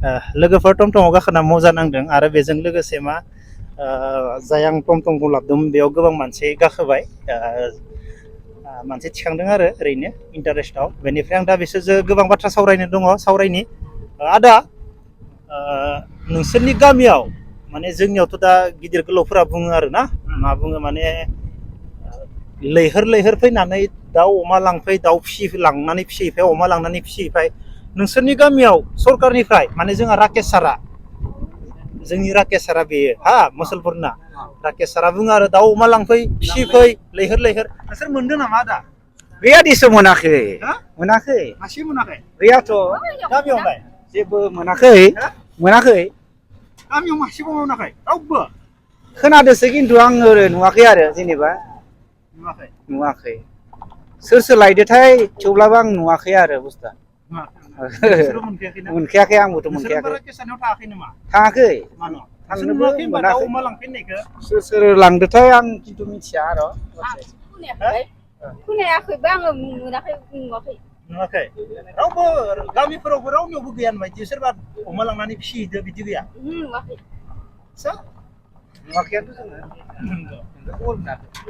लोगोफोर टमटमाव गाखोना मजा नांदों आरो बेजों लोगोसे मा जाय आं टमटमखौ लाबोदोंमोन बेयाव गोबां मानसि गाखोबाय मानसि थिखांदों आरो ओरैनो इन्टारेस्टआव बेनिफ्राय आं दा बिसोरजों गोबां बाथ्रा सावरायनो दङ सावरायनि आदा नोंसोरनि गामियाव माने जोंनियावथ' दा गिदिर गोलावफोरा बुङो आरो ना मा बुङो माने लैहोर लैहोर फैनानै दाउ अमा लांफै दाउ लांनानै फिसिफाय अमा लांनानै फिसिफाय नोंसोरनि गामियाव सरकारनिफ्राय माने जोंहा राकेश सारा जोंनि राकेश सारा बेयो हा मुसलपुरना राकेश सारा बुङो आरो दाउ अमा लांफै फिसिफै लैहोर लैहोर नोंसोर मोनदों नामा आदा गैया दिसो मोनाखै मोनाखै मासे मोनाखै गैयाथ' गामियावलाय जेबो मोनाखै मोनाखै गामियाव मासेबो मोनाखै रावबो खोनादोंसो खिन्थु आं ओरै नुवाखै आरो जेनेबा नुवाखै नुवाखै सोर सोर लायदोथाय थेवब्लाबो आं नुवाखै आरो बुस्थुआ मोनखायाखै आंबोथ' मोनखायाखै थाङाखै नामा थाङाखै मानो थांनोबो दाउ मोनाखै अमा लांफिननायखौ सोर सोर लांदोथाय आं खिन्थु मिथिया आरो खोनायाखैबा आङो मोनाखै नुवाखै नुवाखै रावबो गामिफोरावबो रावनियावबो गैया बायदि सोरबा अमा लांनानै फिसिहैदो बिदि गैया नुवाखै नुवाखैयाथ'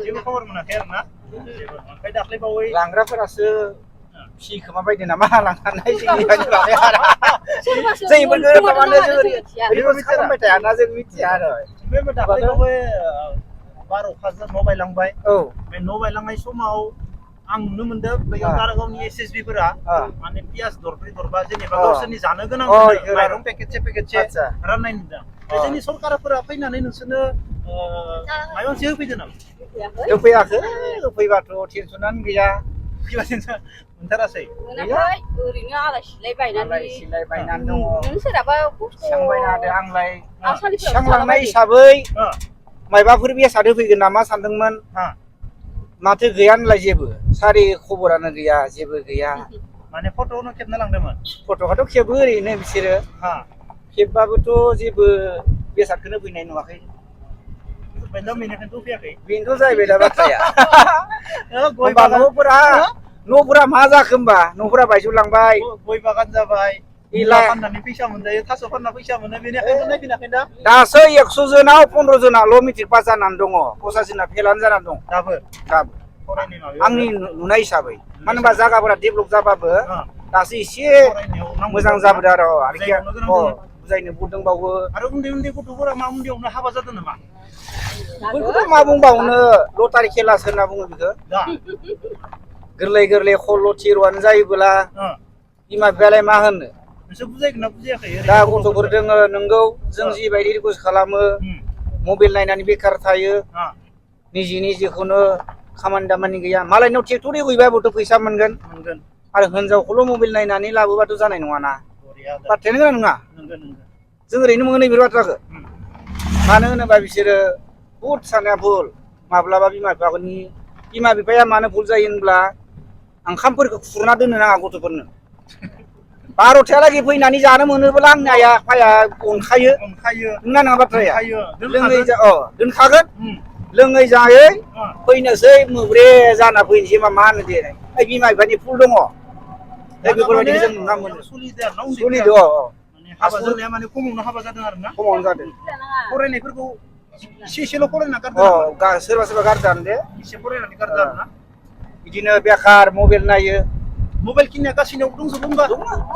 जेबो खबर मोनाखै आरो ना ओमफ्राय दाख्लै बावै लांग्राफोरासो फिसिखोमा बायदो नामा लांनानै जोंनिफ्रायनो लाबाय आरो खालामबाय थायाना जों मिथिया आरो दाख्लै बावै बार अखाजों न' बायलांबाय औ बे न' बायलांनाय समाव आं नुनो मोनदों बैयाव दारागावनि SSB फोरा माने पियास दरब्रै दरबा जेनेबा गावसोरनि जानो गोनां माइरं पेकेटसे राननाय नुदों जोंनि सरकारफोरा फैनानै नोंसोरनो माबा मोनसे होफैदो नामा होफैयाखै होफैबाथ' टेनसनानो गैया मोनथारासै मोनाखै ओरैनो आलाय सिलाय बायनानै दङ नों सोरहाबा थिखां बायना होदो आंलाय आसालिफोराव थिखां लांनाय हिसाबै मायबाफोर बेसाद होफैगोन नामा सानदोंमोन माथो गैया होनलाय जेबो सारि खबरानो गैया जेबो गैया माने फट'नो खेबना लांदोंमोन फट'खौथ' खेबो ओरैनो बिसोरो खेबबाबोथ' जेबो बेसादखौनो फैनाय नुवाखै बेनोथ' जाहैबाय दा बाथ्राया न'फोरा मा जाखो होमबा न'फोरा बायजोबलांबाय गय बागान जाबाय फाननानै फैसा मोनजायो थास' फानना फैसा मोनो बेनिखायनो नायफिनाखै दा दासो 100 जोनाव 15 जोनाल' मेट्रिक पास जानानै दङ 85 जोना फेलानो जानानै दं दाबो आंनि नुनाय हिसाबै मानो होनबा जायगाफोरा डेभेलप जाबाबो दासो एसे मोजां जाबोदों आरो बुजायनो बुंदोंबावो आरो उन्दै उन्दै गथ'फोरा मा उन्दैयावनो हाबा जादों नामा बेखौथ' मा बुंबावनो लटारि खेलासो होनना बुङो बेखौ गोरलै गोरलै खल्ल' थिर'आनो जायोबोला बिमा बिफायालाय मा होनो नोंसोर बुजायगोन ना बुजायाखै दा गथ'फोर दोङो नोंगौ जों जिबायदि रिकुवेस्ट खालामो मबाइल नायनानै बेखार थायो निजे निजेखौनो खामानि दामानि गैया मालायनाव ट्रेक्टर एवहैबाबोथ' फैसा मोनगोन आरो हिनजावखौल' मबाइल नायनानै लाबोबाथ' जानाय नङाना बाथ्रायानो गोनां नङा जों ओरैनो मोनो बेफोर बाथ्राखौ मानो होनोबा बिसोरो बुहुद साननाया भुल माब्लाबा बिमा बिफाया मानो भुल जायो होनब्ला ओंखामफोरखौ खुरना दोननो नाङा गथ'फोरनो 12थायालागै फैनानै जानो मोनोब्ला आंनि आफाया अनखायो नङा नङा बाथ्राया दोनखागोन लोङै जायै फैनोसै मोब्रे जाना फैनोसै मा होनो दे बिमा बिफानि भुल दङ बेफोरबायदिखौ जों नुना मोनो सोलिदों हाबा जानाया माने खमावनो हाबा जादों आरो ना खमावनो जादों फरायनायफोरखौ एसेल' फरायना गारदों सोरबा सोरबा गारदों दे एसे फरायनानै गारदों आरो ना बिदिनो बेखार मबाइल नायो मबाइल किनिया गासिनावबो दंजोबो होमबा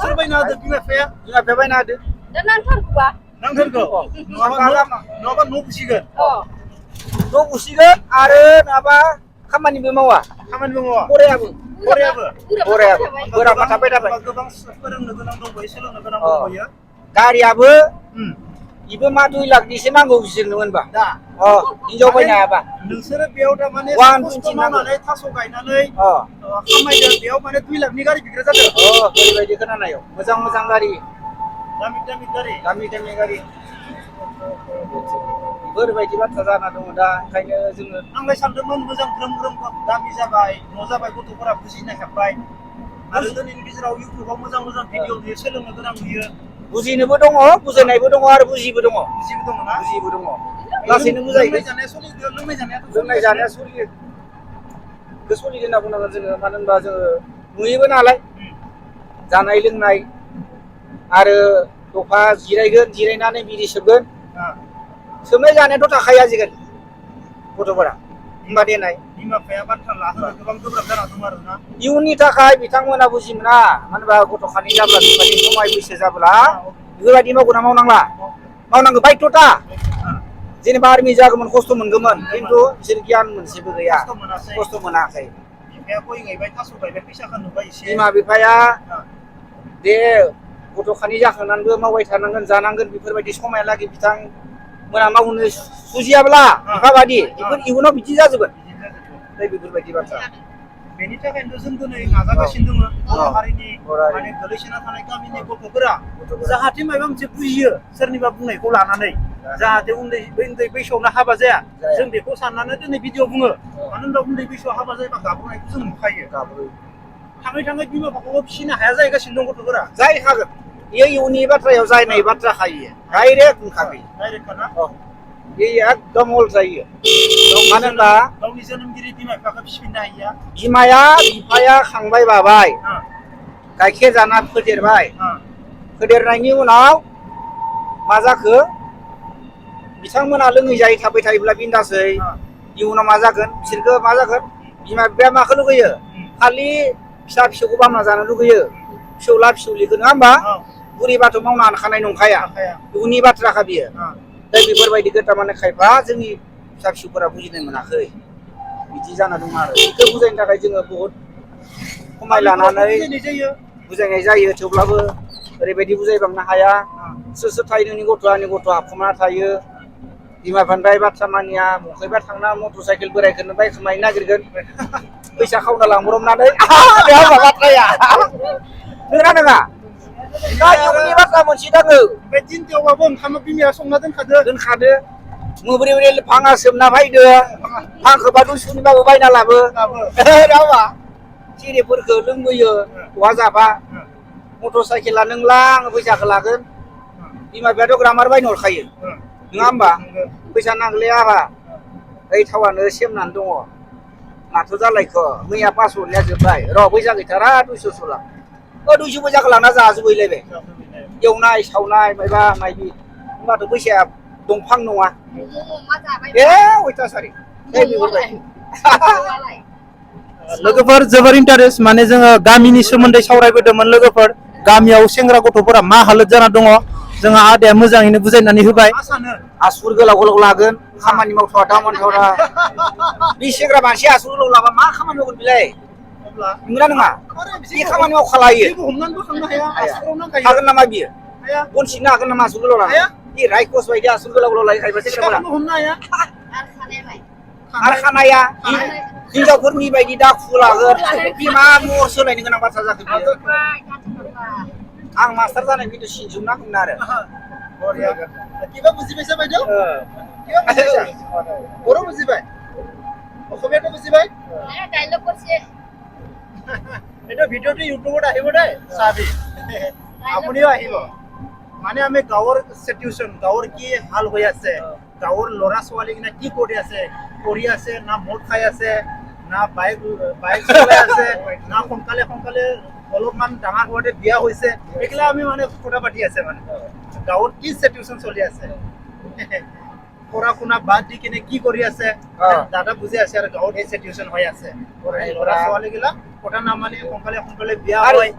सोर बायना होदो बिमा बिफाया बायना होदो दा नांथारगौबा नांथारगौ नङाबा न' बुसिगोन आरो नङाबा खामानिबो मावा फरायाबो बोराबा थाबाय थाबाय गोबां फोरोंनो गोनां दंबायो सोलोंनो गोनां दंबायो गारियाबो इबो मा 2 लाखनिसो नांगौ बिसोरनो होनबा दा हिनजाव बायनो हायाबा नोंसोरो बेयाव थारमाने खस्थ' मावनानै थास' गायनानै खामायदों बेयाव माने 2 लाखनि गारि बिग्रा जादों ओरैबायदि खोनानायाव मोजां गारि दामि गारि बेफोरबायदि बाथ्रा जाना दङ दा ओंखायनो जोङो आंलाय सानदोंमोन मोजां ग्रोम दामि जाबाय न' जाबाय गथ'फोरा बुजिनो हाबाय आरो दिनैनि गेजेराव इउटुबाव मोजां भिडिअ नुयो सोलोंनो गोनां नुयो बुजिनोबो दङ बुजायनायबो दङ आरो बुजिबो दङ लासैनो बुजायो लोंनाय जानाया सोलियो होनना बुंनांगोन जोङो मानो होनबा जोङो नुयोबो नालाय जानाय लोंनाय आरो दफा जिरायगोन जिरायनानै बिदि सोबगोन सोबनाय जानायाथ' थाखायो आजिखालि गथ'फोरा होमबा देनाय बिमा बिफाया बाथ्रा लाहोनो गोबां गोब्राब जाना दं आरो ना इयुननि थाखाय बिथांमोना बुजि मोना मानो होनबा गथ'खानि जाब्ला बिफानि समाय बैसो जाब्ला बेफोरबायदि मावगोना मावनांला मावनांगौ बायथ'था जेनेबा आर्मि जागौमोन खस्थ' मोनगौमोन खिन्थु बिसोर गियान मोनसेबो गैया खस्थ' मोनाखै बिफाया गय गायबाय थास' गायबाय फैसाखौ नुबाय एसे बिमा बिफाया दे गथ'खानि जाखांनानैबो मावबाय थानांगोन जानांगोन बेफोरबायदि समायालागै बिथांमोना मावनो सुजियाब्ला बिफा बादि बेफोर इयुनाव बिदि जाजोबगोन बेफोरबायदि बाथ्रा बेनि थाखायनो जों दिनै नाजागासिनो दङ बर' हारिनि माने गोलैसोना थानाय गामिनि गथ'फोरा जाहाथे माबा मोनसे बुजियो सोरनिबा बुंनायखौ लानानै जाहाथे उन्दै बैसोआवनो हाबा जाया जों बेखौ साननानै दिनै भिडिअ बुङो मानो होनबा उन्दै बैसोआव हाबा जायोबा गाब्रनायखौ जों नुखायो थाङै थाङै बिमा बिफाखौबो फिसिनो हाया जाहैगासिनो दं गथ'फोरा जाय हागोन बेयो इयुननि बाथ्रायाव जायनाय बाथ्रा खायो डाइरेक्ट बुंखायो डाइरेक्ट ना बे एकदम हल जायो मानो होनबा गावनि जोनोमगिरि बिमा बिफाखौ फिसिफिननो हाया बिमाया बिफाया खांबाय बाबाय गाइखेर जाना फेदेरबाय फेदेरनायनि उनाव मा जाखो बिथांमोना लोङै जायै थाबाय थायोब्ला बिन्दासै इयुनाव मा जागोन बिसोरखौ मा जागोन बिमा बिफाया माखौ लुगैयो खालि फिसा फिसौखौ बामना जानो लुगैयो फिसौला फिसौलिखौ नङा होमबा बुरिबाथ' मावनो हाखानाय नंखाया इयुननि बाथ्राखा बियो दा बेफोरबायदिखौ थारमाने खायफा जोंनि फिसा फिसौफोरा बुजिनो मोनाखै बिदि जाना दं आरो बेखौ बुजायनो थाखाय जोङो बहुद समाय लानानै बुजायनाय जायो थेवब्लाबो ओरैबायदि बुजायबांनो हाया सोर सोर थायो नोंनि गथ'आ आंनि गथ'आ हाबखुमाना थायो बिमा बिफानिफ्राय बाथ्रा मानिया मखैबा थांना मटर साइकेल बोरायखौनो बायखोमानो नागिरगोन फैसा खावना लांब्रबनानै बेयाव मा बाथ्राया नोंना नङा दा इयुननि बाथ्रा मोनसे दाङो बे दिनथियावबाबो ओंखामा बिमाया संना दोनखादो मोब्रै भाङा सोमना फैदो भांखोबा दुइस'निबाबो बायना लाबो रावा सेरेफोरखौ लोंबोयो बहा जाबा मटर साइकेला नों आङो फैसाखौ लागोन बिमा बिफायाथ' ग्रामार बायनो हरखायो नङा होमबा फैसा नांगौलै आहा ओइ थावानो सेमनानै दङ माथो जालायखो मैया 500 हरनाया जोब्बाय र' फैसा गैथारा 200 ला 200 फैसाखौ लाना जाजोबहैलायबाय एवनाय सावनाय मायबा मायबि होनबाथ' फैसाया दंफां नङा अयथासारि लोगोफोर जोबोर इन्टारेस्ट माने जोङो गामिनि सोमोन्दै सावरायबोदोंमोन लोगोफोर गामियाव सेंग्रा गथ'फोरा मा हालोद जाना दङ जोंहा आदाया मोजाङैनो बुजायनानै होबाय आसुर गोलाव गोलाव लागोन खामानि मावथावा दामानथावा बे सेंग्रा मानसि आसुर गोलाव लाबा मा खामानि मावगोन बिलाय नंगौना नङा बे खामानि मावखालायो हागोन नामा बियो बन सिननो हागोन नामा आसुर गोलाव लाना बे रायखस बायदि आसुर गोलाव गोलाव लायो खायफा सेंग्राफोरा आरो खानाया हिनजावफोरनि बायदि दाखु लागोन बे मा महर सोलायनो गोनां बाथ्रा जाखो बियो आं मास्टार जानाय खिन्थु सिनजोबना होगोन आरो কিবা বুজি পাইছা বাইদেউ কিবা বুজি পাইছা বড় বুজি পাই অসমীয়াটো বুজি পাই ডায়লগ করছে এটা ভিডিঅ'টো ইউটিউবত আহিব দেই চাবি আপুনিও আহিব মানে আমি গাঁৱৰ সিচুৱেশ্যন গাঁৱৰ কি হাল হৈ আছে গাঁৱৰ ল'ৰা ছোৱালীকিনা কি কৰি আছে না মদ খাই আছে না বাইক চলাই আছে না সোনকালে অলপমান ডাঙৰ হোৱাতে বিয়া হৈছে এইগিলা আমি মানে কথা পাতি আছে মানে গাঁৱত কি সিচুৱেশ্যন চলি আছে পঢ়া শুনা বাদ দি কিনে কি কৰি আছে দাদা বুজি আছে আৰু গাঁৱত এই সিচুৱেশ্যন হৈ আছে ল'ৰা ছোৱালীগিলা কথা নামানি সোনকালে বিয়া হয়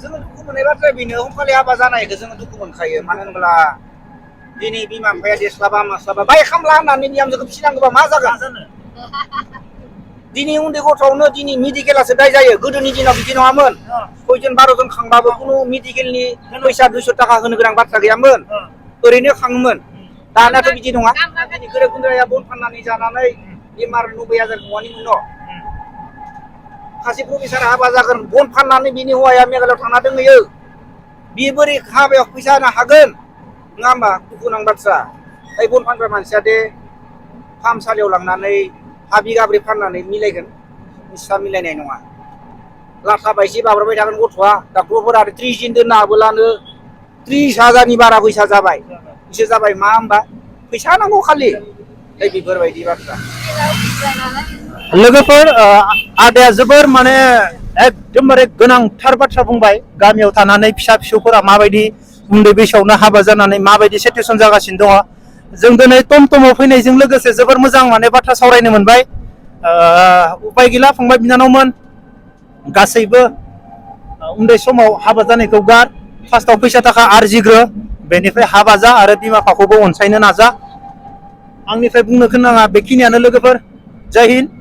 जोङो दुखु मोननाय बाथ्राया बेनो सोंखाले हाबा जानायखौ जोङो दुखु मोनखायो मानो होनब्ला दिनै बिमा बिफाया देस्लाबा मास्लाबा बाय खामला होननानै बिहामजोखौ फिसिनांगौबा मा जागोन दिनै उन्दै गथ'आवनो दिनै मेडिकेलासो दाय जायो गोदोनि दिनाव बिदि नङामोन 6 जन 12 जन खांबाबो खुनु मेडिकेलनि फैसा 200 थाखा होनो गोनां बाथ्रा गैयामोन ओरैनो खाङोमोन दानियाथ' बिदि नङा दिनै गोरिब गुन्द्राया बन फाननानै जानानै बेमार 90,000 न'नि उनाव सासे प्रफेसार हाबा जागोन बन फाननानै बिनि हौवाया मेघालयआव थांना दोंहैयो बे बोरै हाबायाव फैसा होनो हागोन नङा होमबा दुखु नां बाथ्रा ओइ बन फानग्रा मानसिया दे फाहामसालियाव लांनानै हा बिगाब्रै फाननानै मिलायगोन निस्सा मिलायनाय नङा लाथा बायसे बाब्राबाय थागोन गथ'आ डाक्टरफोरा 30 दिन दोननो हाबोलानो 30,000नि बारा फैसा जाबाय बिसोर जाबाय मा होमबा फैसा नांगौ खालि बेफोरबायदि बाथ्रा लोगोफोर आदाया जोबोर माने एकदमबारे गोनांथार बाथ्रा बुंबाय गामियाव थानानै फिसा फिसौफोरा माबायदि उन्दै बैसोआवनो हाबा जानानै माबायदि सिटुएसन जागासिनो दङ जों दिनै टमटमाव फैनायजों लोगोसे जोबोर मोजां माने बाथ्रा सावरायनो मोनबाय उपाय गैला फंबाय बिनानावमोन गासैबो उन्दै समाव हाबा जानायखौ गार फार्स्टआव फैसा थाखा आरजिग्रो बेनिफ्राय हाबा जा आरो बिमा बिफाखौबो अनसायनो नाजा आंनिफ्राय बुंनो गोनाङा बेखिनियानो लोगोफोर जय हिन्द